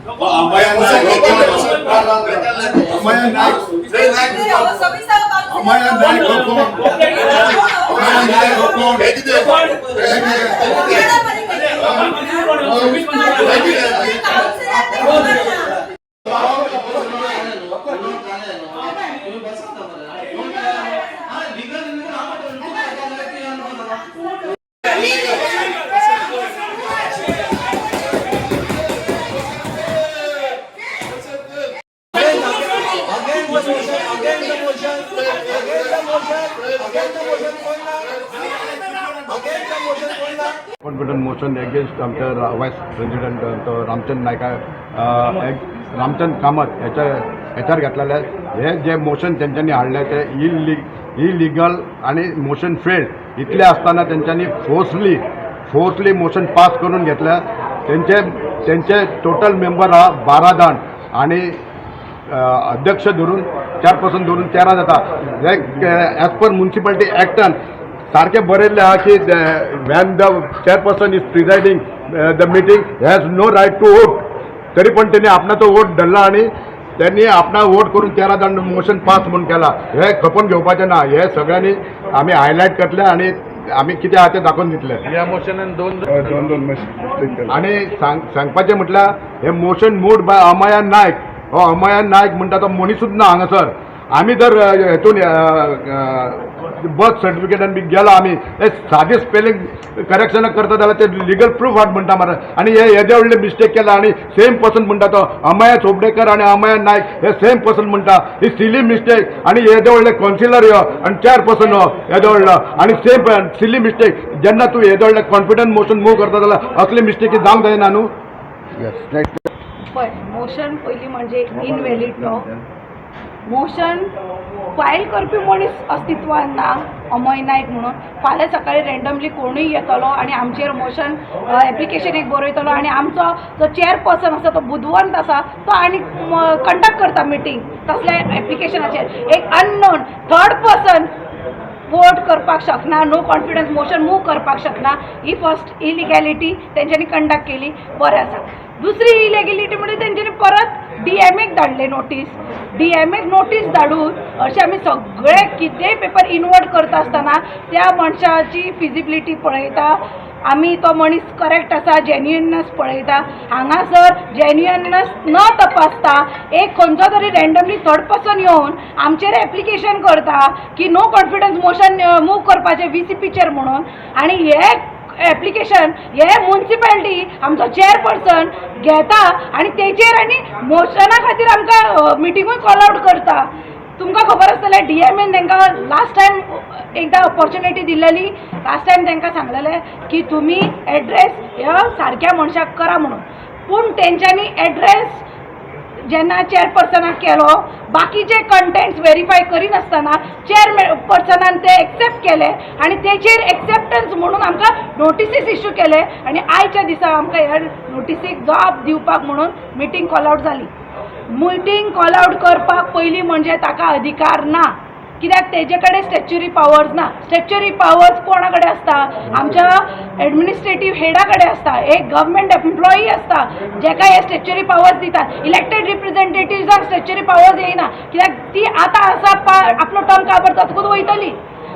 Amaya Naik. Amaya Naik हो कोण? अमया नायक हो कोण? Again the motion, again the motion, again the motion, again the motion कोण ना? Again the motion कोण ना? कॉन्फिडन्स मोशन अगेन्स्ट आमच्या वायस प्रेसिडेंट तो रामचंद्र नायका, रामचंद्र कामत ह्याच्या हेच्यार घातलेले आहे. हे जे मोशन तेंच्यांनी हाडले ते इलिगल आणि मोशन फेल्ड. इतले आसतना तेंच्यांनी फोर्सली मोशन पास करून घेतलं. तेंचे तेंचे टोटल मेंबर आहा 12 जाण आणि अध्यक्ष धरून चेअरपर्सन धरून 13 जाता. एज पर म्युन्सिपाल्टी ॲक्टान सारकें बरयल्लें आहा की when the chairperson is presiding the meeting, has no right to vote. तरी पण त्यांनी आपणा तो वोट धरला आणि त्यांनी आपणा वोट करून 13 जाण मोशन पास म्हणून केला. हे खपोवन घेवपाचें ना. हे सगळ्यांनी आमी हायलायट करतले आणि आमी कितें आहा तें दाखोवन दितले. या मोशनान दोन दोन दोन. आणि सांगपाचें म्हटल्यार हे मोशन मूड बाय अमया नायक. हो अमया नायक म्हणटा तो मनिसूच ना हांगासर. आमी जर हेतून बर्थ सर्टिफिकेटान बी गेला आमी, हे सादें स्पेलिंग करेक्शन करता जाल्यार ते लिगल प्रूफ हाड म्हणटा मरे. आनी हे येदे व्हडले मिस्टेक केला आनी सेम पर्सन म्हणटा तो अमया चोपडेकर आनी अमया नायक हे सेम पर्सन म्हणटा. ही सिली मिस्टेक. आनी येदे व्हडले कौन्सिलर यो आनी चेअरपर्सन हो येदो व्हडलो आनी सेम सिली मिस्टेक. जेन्ना तूं येदो व्हडलें कॉन्फिडन्स मोशन मूव करता जाल्यार असले मिस्टेकी जावंक जायना न्हू. Yes, next. पळय, मोशन पयलीं म्हणजे इनव्हॅलीड. तो मोशन फायल करपी मनीस अस्तित्वान ना अमय नायक म्हणून. फाल्यां सकाळी रेंडमली कोणूय येतलो आनी आमचेर मोशन एप्लिकेशन एक बरयतलो आनी आमचो जो चेअरपर्सन आसा तो बुदवंत आसा, तो आनी कंडक्ट करता मिटींग. तसल्या एप्लिकेशनाचेर एक अननोन थर्ड पर्सन वोट करपाक शकना, नो कॉन्फिडन्स मोशन मूव करपाक शकना. ही फर्स्ट इलिगॅलिटी तेंच्यांनी कंडक्ट केली, बरें आसा. दुसरी इलिगॅलिटी म्हणजे तेंच्यांनी परत डीएमएक धाडले नोटीस. डीएमएक नोटीस धाडून अशें आमी सगळे कितेंय पेपर इनवर्ड करता आसतना त्या मनशाची फिजिबिलिटी पळयता आमी, तो मनीस करेक्ट आसा, जेन्युइननेस पळयता. हांगासर जेन्युइननेस न तपासता एक खंयचो तरी रँडमली थर्ड पर्सन येवन आमचेर एप्लिकेशन करता की नो कॉन्फिडन्स मोशन मूव करपाचें व्हीसीपीचेर म्हणून. आनी हे एप्लिकेशन हे मुन्सिपालिटी आमचो चेअरपर्सन घेता आनी तेचेर आनी मोशना खातीर आमकां मिटिंगूय कॉल आवट करता. तुमकां खबर आसतलें, डीएमएन तांकां लास्ट टायम एकदां ऑपॉर्च्युनिटी दिल्लेली. लास्ट टायम तांकां सांगलेलें की तुमी एड्रेस ह्या सारक्या मनशाक करा म्हणून. पूण तेंच्यांनी एड्रेस जेन्ना चेअरपर्सनाक केलो, बाकीचे कंटेंट्स वेरीफाय करिनासतना चेअरपर्सनान ते एक्सेप्ट केले आनी तेचेर एक्सेप्टन्स म्हणून आमकां नोटिसीस इश्यू केले. आनी आयच्या दिसा आमकां ह्या नोटिसीक जाप दिवपाक म्हणून मिटींग कॉल आवट जाली. मिटींग कॉल आवट करपाक पयलीं म्हणजे ताका अधिकार ना, कित्याक तेजे कडेन स्टॅच्युरी पावर्स ना. स्टॅच्युरी पावर्स कोणा कडेन आसता? आमच्या एडमिनिस्ट्रेटीव हेडा कडेन आसता. एक गव्हर्मेंट एम्प्लॉई आसता जेका हे स्टॅच्युरी पावर्स दितात. इलेक्टेड रिप्रेझेंटेटिव्जांक स्टॅच्युरी पावर्स येयना, कित्याक ती आतां आसा, आपलो टर्म काबर जातकूच वयतली.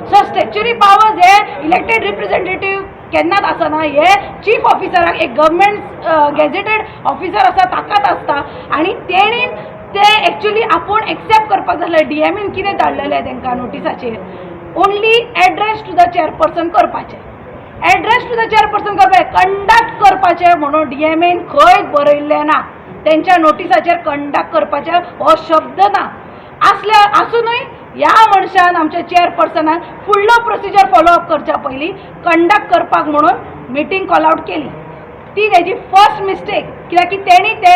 सो स्टॅच्युरी पावर्स हे इलेक्टेड रिप्रेझेंटेटीव केन्नाच आसना. हे चीफ ऑफिसराक, एक गव्हर्मेंट गॅझेटेड ऑफिसर आसा ताकाच आसता. आनी तेणीन ते एक्चुली आपूण एक्सेप्ट करपाक जाय. डीएमएन कितें धाडलेलें तांकां नोटिसाचेर? Only address to the chairperson करपाचें. एड्रेस टू the chairperson करपाचें, कंडक्ट करपाचें म्हणून डीएमएन खंयच बरयल्लें ना. तेंच्या नोटिसाचेर कंडक्ट करपाचें हो शब्द ना. आसल्या आसुनूय ह्या मनशान, आमच्या चेअरपर्सनान फुडलो प्रोसिजर फॉलो अप करच्या पयलीं कंडक्ट करपाक म्हणून मिटींग कॉल आवट केली. ती तेजी फर्स्ट मिस्टेक, कित्याक की तेणी ते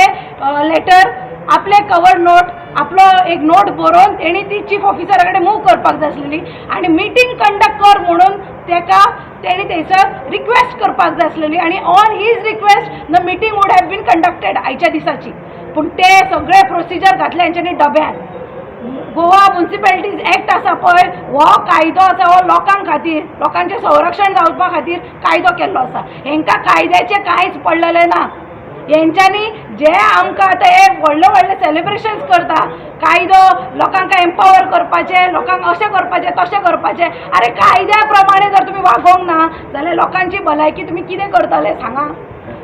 लेटर आपले कवर नोट, आपलो एक नोट बरोवन तेणी ती चीफ ऑफिसरा कडेन मूव करपाक जाय आसलेली आनी मिटींग कंडक्ट कर म्हणून तेका तेणी थंयसर रिक्वेस्ट करपाक जाय आसलेली आनी on his request the meeting would have been conducted आयच्या दिसाची. पूण ते सगळे प्रोसिजर घातले हेंच्यांनी डब्यान. गोवा म्युन्सिपालिटीज एक्ट आसा पळय, हो कायदो आसा हो लोकां खातीर, लोकांचें संरक्षण जावपा खातीर कायदो केल्लो आसा. हेंकां कायद्याचें कांयच पडलेलें ना. हेंच्यांनी जे आमकां आतां हे व्हडले व्हडले सेलिब्रेशन्स करता, कायदो लोकांक एम्पावर करपाचे, लोकांक अशें करपाचें तशें करपाचें. आरे, कायद्या प्रमाणे जर तुमी वागोवंक ना जाल्यार लोकांची भलायकी तुमी कितें करतले, सांगा.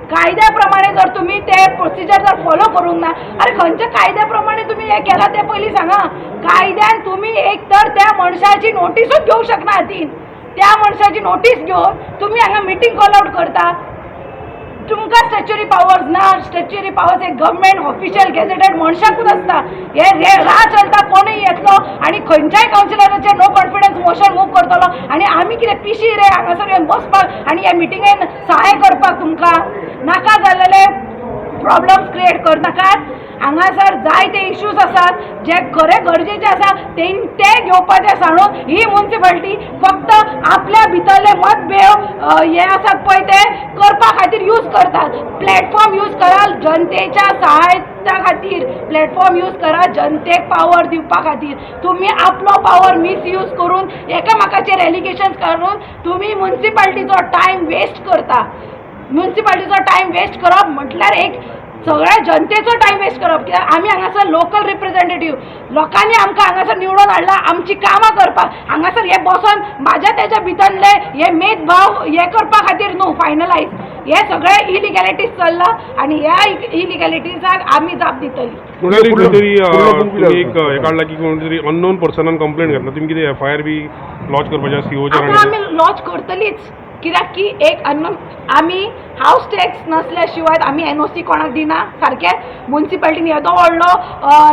कायद्या प्रमाणे जर तुमी ते प्रोसिजर जर फॉलो करूंक ना, अरे, खंयच्या कायद्या प्रमाणे तुमी हें केलां तें पयलीं सांगा. कायद्यान तुमी एक तर त्या मनशाची नोटीसूच घेवंक शकना हातीन. त्या मनशाची नोटीस घेवन तुमी हांगा मिटींग कॉल आउट करता. तुमकां स्टॅच्युरी पावर्स ना. स्टॅच्युरी पावर्स एक गव्हर्मेंट ऑफिशियल गॅझेटेड मनशाकूच आसता. हे रे राह चलता कोणूय येतलो आनी खंयच्याय कावन्सिलराचेर नो कॉन्फिडन्स मोशन मूव करतलो आनी आमी कितें पिशी रे हांगासर येवन बसपाक आनी ह्या मिटिंगेन सहाय करपाक? तुमकां नाका जाल्लेले प्रॉब्लम्स क्रिएट करनाकात. हांगासर जायते इश्यूज आसात जे खरे गरजेचे आसा, ते ते घेवपाचे सांडून ही मुन्सिपालिटी फक्त आपल्या भितरले मतभेद हे आसात पळय ते करपा खातीर यूज करतात. प्लॅटफॉर्म यूज करा जनतेच्या सहायता खातीर, प्लॅटफॉर्म यूज करा जनतेक पावर दिवपा खातीर. तुमी आपलो पावर मिसयूज करून, एकामेकाचेर एलिगेशन्स करून तुमी मुन्सिपालिटीचो टायम वेस्ट करता. म्युन्सिपालिटीचो टायम वेस्ट करप म्हटल्यार एक सगळ्या जनतेचो टायम वेस्ट करप, कित्याक आमी हांगासर लोकल रिप्रेझेंटेटीव. लोकांनी आमकां हांगासर निवडून हाडला आमची कामां करपाक. हांगासर हे बसोन म्हाज्या तेच्या भितरले हे भेदभाव हे करपा खातीर न्हू. फायनलायज हे सगळे इलिगॅलिटीज चल्ला आनी ह्या इलिगॅलिटीजाक आमी जाप दितली. कोणतरी खंय तरी फुडलो move तुमी एक कितें हे काडला की कोण तरी अननोन पर्सनान कंप्लेंट घातला. तुमी कितें एफआयआर बी लॉज करपाचें सीओचेर? आतां आमी लॉन्च करतलीच, कित्याक की एक अननोन, आमी हावस टॅक्स नसल्या शिवाय आमी एनओसी कोणाक दिना. सारकें मुन्सिपालिटीन येदो व्हडलो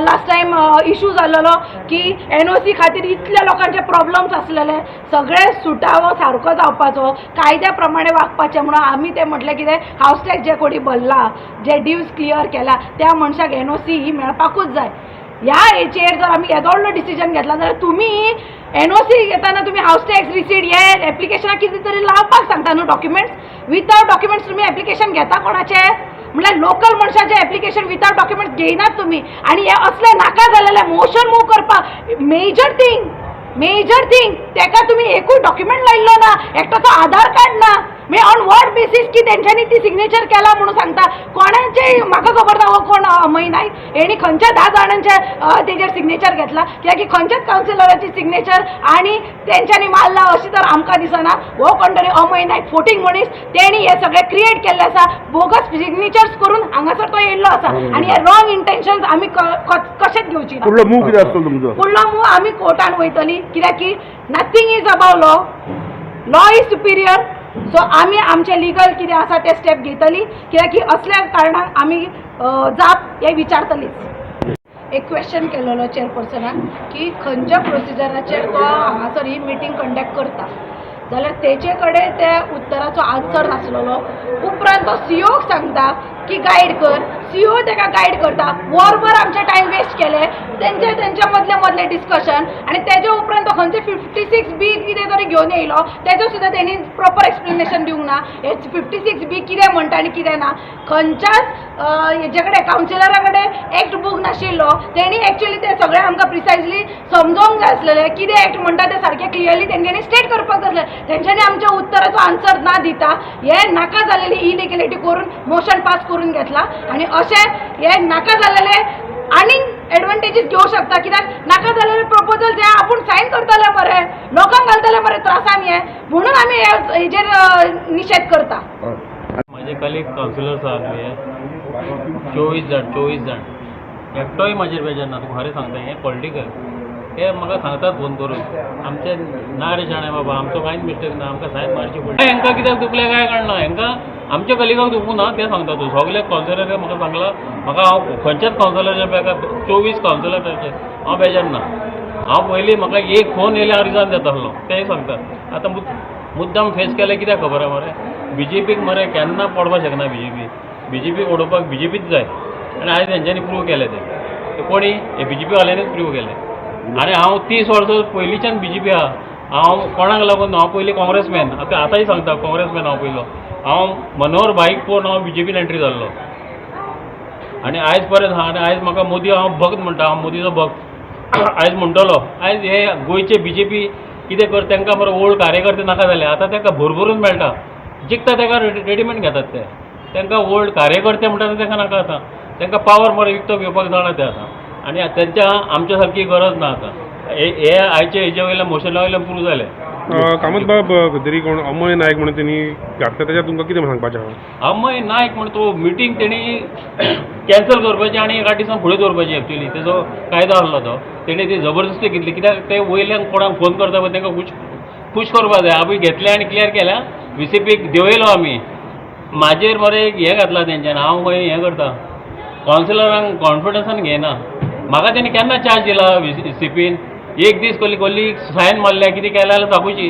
लास्ट टायम इशू जाल्लो की एनओसी खातीर इतल्या लोकांचे प्रॉब्लम्स आसलेले. सगळे सुटावो सारको जावपाचो, कायद्या प्रमाणे वागपाचें म्हणून आमी तें म्हटलें कितें, हावस टॅक्स जे कोणी भरला, जे ड्यूज क्लियर केला, त्या मनशाक एनओसी ही मेळपाकूच जाय. ह्या हेचेर जर आमी येदो व्हडलो डिसिजन घेतला जाल्यार तुमी एनओसी घेताना तुमी हावस टॅक्स रिसीट हे एप्लिकेशनाक कितें तरी लावपाक सांगता न्हू. डॉक्युमेंट्स, विथआउट डॉक्युमेंट्स तुमी एप्लिकेशन घेता कोणाचें? म्हणल्यार लोकल मनशाचें एप्लिकेशन विथआउट डॉक्युमेंट्स घेयनात तुमी आनी हे असले नाका जालेले मोशन मूव करपाक, मेजर थिंग, मेजर थिंग, तेका तुमी एकूय डॉक्युमेंट लायिल्लो ना, एकटोचो आधार कार्ड ना. मागीर ऑन what basis की तेंच्यांनी ती सिग्नेचर केला म्हणून सांगता? कोणाचें म्हाका खबर ना. हो कोण अमय नायक, हेणी खंयच्या 10 जाणांचे तेजेर सिग्नेचर घेतला? कित्याक की खंयच्याच कावन्सिलराची सिग्नेचर आनी तेंच्यांनी मारला अशी तर आमकां दिसना. हो कोण तरी अमय नायक फोटींग मनीस, तेणी हे सगळें क्रिएट केल्लें आसा. बोगस सिग्नेचर्स करून हांगासर तो येयल्लो आसा आनी हे रॉंग इंटेन्शन्स आमी कशेंच घेवची ना. फुडलो मूव कितें आसतलो तुमचो? फुडलो मूव आमी कोर्टान वयतली, कित्याक की nothing is above law. Law is superior. So आमी आमचे लिगल कितें आसा ते स्टेप घेतली, कित्याक की असल्या कारणान आमी जाप हे विचारतलीच. एक क्वेश्चन केलेलो चेअरपर्सनाक की खंयच्या प्रोसिजराचेर तो हांगासर ही मिटींग कंडक्ट करता, जाल्यार तेचे कडेन त्या उत्तराचो आन्सर नासलेलो. उपरांत तो सीओक सांगता की गायड कर. सीओ तेका गायड करता. वरभर आमचे टायम वेस्ट केले तेंचे तेंच्या मदले मदले डिस्कशन. आनी तेजे उपरांत तो खंयचे 56B कितें तरी घेवन येयलो, तेजो सुद्दां तेणी प्रॉपर एक्सप्लेनेशन दिवंक ना, हे 56B कितें म्हणटा आनी कितें ना. खंयच्याच हेजे कडेन, कावन्सिलरा कडेन एक्ट बूक नाशिल्लो. तेणी एक्चुअली ते सगळें आमकां प्रिसायजली समजोवंक जाय आसलेलें. कितें एक्ट म्हणटा तें सारकें क्लियरली तेंच्यांनी स्टेट करपाक जाय आसलें. तेंच्यांनी आमच्या उत्तराचो आन्सर ना दिता हे नाका जालेली इलिगेलिटी करून मोशन पास करून घेतला. आनी अशें हे नाका जालेले आनीक एडवांटेजीस घेवंक शकता, कित्याक नाका जालेले प्रपोजल हे आपूण सायन करतले मरे, लोकांक घालतले मरे त्रासान. हे म्हणून आमी हे हेजेर निशेध करता. माझे कलीग कावन्सिलर्स आहा न्हू, हे 24 जाण, 24 जाण एकटोय म्हाजेर बेजार ना. तुका खरें सांगता, हें पॉलिटिकल. ते म्हाका सांगतात फोन करून, आमचे ना रे शाणे बाबा, आमचो कांयच मिस्टेक ना, आमकां सायन मारची पडली. हेंकां कित्याक दुखलें काय कळना. हेंकां आमच्या कलिगाक दुखूं ना तें सांगता तूं. सगळे कावन्सिलर म्हाका सांगलां म्हाका. हांव खंयच्याच कावन्सिलराच्या बेकार, 24 कावन्सिलराचे हांव बेजार ना. हांव पयलीं म्हाका एक फोन येयल्यार हांव रिजायन दिता आसलो, तेंय सांगता. आतां मुद्दाम फेस केलें कित्याक खबर आहा मरे? बीजेपीक मरे केन्ना पडपाक शकना बीजेपी. बीजेपीक उडोवपाक बीजेपीच जाय आनी आयज तेंच्यांनी प्रूव केलें तें. ते कोणी हे बीजेपी वाल्यांनीच प्रूव केलें. आनी हांव 30 वर्सां पयलींच्यान बीजेपी आहा. हांव कोणाक लागून, हांव पयलीं काँग्रेसमॅन, आतां आतांय सांगता, काँग्रेसमॅन हांव पयलो. हांव मनोहर भाईक पळोवन हांव बीजेपीन एंट्री जाल्लो आनी आयज पर्यंत आहा. आनी आयज म्हाका मोदी हांव भक्त म्हणटा, हांव मोदीचो भक्त आयज म्हणटलो. आयज हे गोंयचे बीजेपी कितें कर, तांकां मरे ओल्ड कार्यकर्ते नाका जाले. आतां तांकां भरभरून मेळटा, जिखता ताका रेडीमेड घेतात ते. तांकां ओल्ड कार्यकर्ते म्हणटा ते तांकां नाका आतां. तांकां पावर मरे विकतो घेवपाक जाणा ते आतां. आनी तेंच्या आमच्या सारकी गरज ना आतां. हे आयचे हेजे वयल्यान मोशना वयल्यान प्रूव जालें. कामत बाब, तरी कोण अमय नायक म्हणून तेणी घातला तेच्यार तुमकां कितें सांगपाचें आहा? अमय नायक म्हण तो मिटींग तेणी कॅन्सल करपाची आनी एका दिसान फुडें दवरपाची. एक्चुली तेजो कायदो आहलो तो तेणी ती जबरदस्ती घेतली, कित्याक ते वयल्यान कोणाक फोन करता पळय तांकां खूश खूश करपा जाय. आमी घेतलें आनी क्लियर केल्या, VCPक देंवयलो आमी. म्हाजेर मरे एक हें घातलां तेंच्यान, हांव खंय हें करता कावन्सिलरांक कॉन्फिडन्सान घेयना. म्हाका तेणी केन्ना चार्ज दिला VCPन? एक दीस कसली कसली सायन मारल्या, कितें केलें जाल्यार दाखोवची.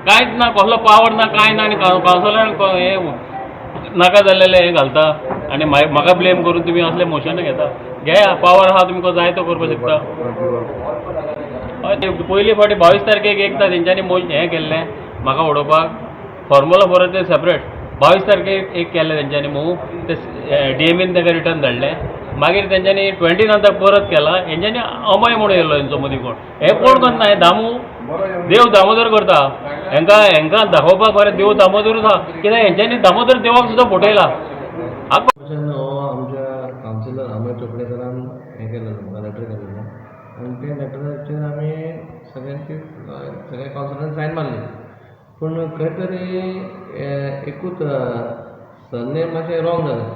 कांयच ना, कसलो पावर ना, कांय ना. आनी कावन्सिलरांक हें नाका जाल्लेलें हें घालता आनी म्हाका ब्लेम करून तुमी असले मोशनां घेता. घेया, पावर आहा तुमकां, जाय तो करपाक शकता. हय, ते पयली फावटी 22 तारखेक एकदां तेंच्यांनी हें केल्लें म्हाका उडोवपाक, फॉर्मुला बरोबर ते सेपरेट 22 तारखेक एक केल्लें तेंच्यांनी मूव, ते DMN ताका रिटर्न धाडलें. मागीर तेंच्यांनी 29 परत केला. हेंच्यांनी अमय म्हणून येयलो हेंचो मदीं कोण, हे कोण करना, हे दामू देव दामोदर करता. हेंकां हेंकां दाखोवपाक बरें देव दामोदरूच आहा, कित्याक हेंच्यांनी दामोदर देवाक सुद्दां फटयला. मोशन हो आमच्या कावन्सिलर अमय चोपडेकरान हें केलेलो, म्हाका लेटर केलेलो आनी त्या लेटराचेर आमी सगळ्यांची सगळ्या कावन्सिलरान सायन मारली. पूण खंय तरी एकूच सरनेम मातशें रॉंग जालें,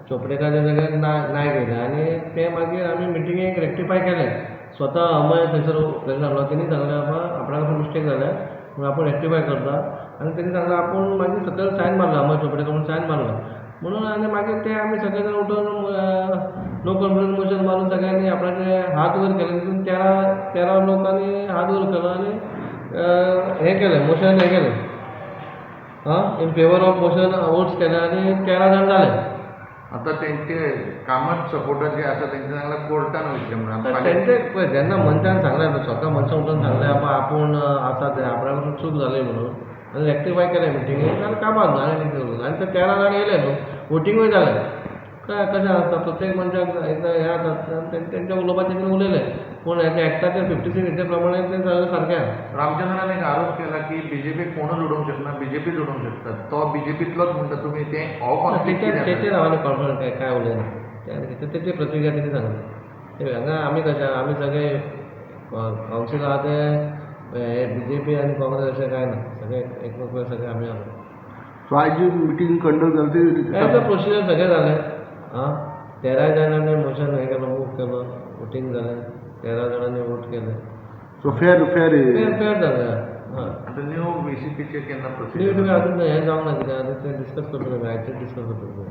चोपडेकाराच्या जाग्यार नायक येयलें. आनी तें मागीर आमी मिटिंगेक रेक्टिफाय केलें. स्वता अमय थंयसर प्रेजंट आहलो, तेणी सांगलें बाबा आपणाक मिस्टेक जाल्या पूण आपूण रेक्टिफाय करता. आनी तेणी सांगलें आपूण मागीर सकयल सायन मारलो, अमय चोपडेकर म्हणून सायन मारलो म्हणून. आनी मागीर ते आमी सगळे जाण उठून नो कॉन्फिडन्स मोशन मारून सगळ्यांनी आपणाचे हात वयर केले. तितून 13 लोकांनी हात वयर केलो आनी हें केलें, मोशन हें केलें, आं in favour of motion votes केले आनी 13 जाण जाले. आता तेंचे कामत सपोर्टर जे आसा तेंचे सांगला कोर्टान वयतले म्हणून. तेंचे पळय जेन्ना मनशान सांगलें, स्वता मनशान उठून सांगलें बाबा आपूण आसा तें आपणा कडसून चूक जाली म्हणून आनी रेक्टिफाय केलें मिटिंगेक जाल्यार काबार न्हू. आनी कितें करूं? आनी ते 13 जाण येयले न्हू, वोटिंगूय जालें. काय कशें आसता, प्रत्येक मनशाक एकदां हें आसता, तेंच्या उलोवपाचें तेणी उलयलें, पूण हेच्या एक्टाचे 56 हेच्या प्रमाणे तें सगळें सारकें आहा. रामचंद्रान एक आरोप केला की बीजेपी कोणूच उडोवंक शकना, बीजेपीच उडोवंक शकता, तो बीजेपीतलोच म्हणटा तुमी ते हो कॉन्फ्लिक्ट तेचेर कितें तेचेर आसा? हांव कॉन्फिडंट काय काय उलयना. तेची प्रतिक्रिया तेणी सांगली. ते हांगा आमी कशें, आमी सगळे कावन्सील आहा ते बीजेपी आनी काँग्रेस अशें कांय ना, सगळे एकमेक सगळे आमी आसा. सो आयज जी मिटींग कंडक्ट जाली ती एज अ प्रोसिजर सगळें जालें. आं 13 जाणांनी मोशन हें केलो, मूव केलो, वोटींग जालें, 13 जाणांनी वोट केलें. सो फेर फेर फेर फेर जालें. हय. आतां न्यू VCPचे केन्ना न्यू प्रोसिजर? तुमी अजून हें जावंक ना, कितें आतां तें डिस्कस करतले, आयचें डिस्कस करतले.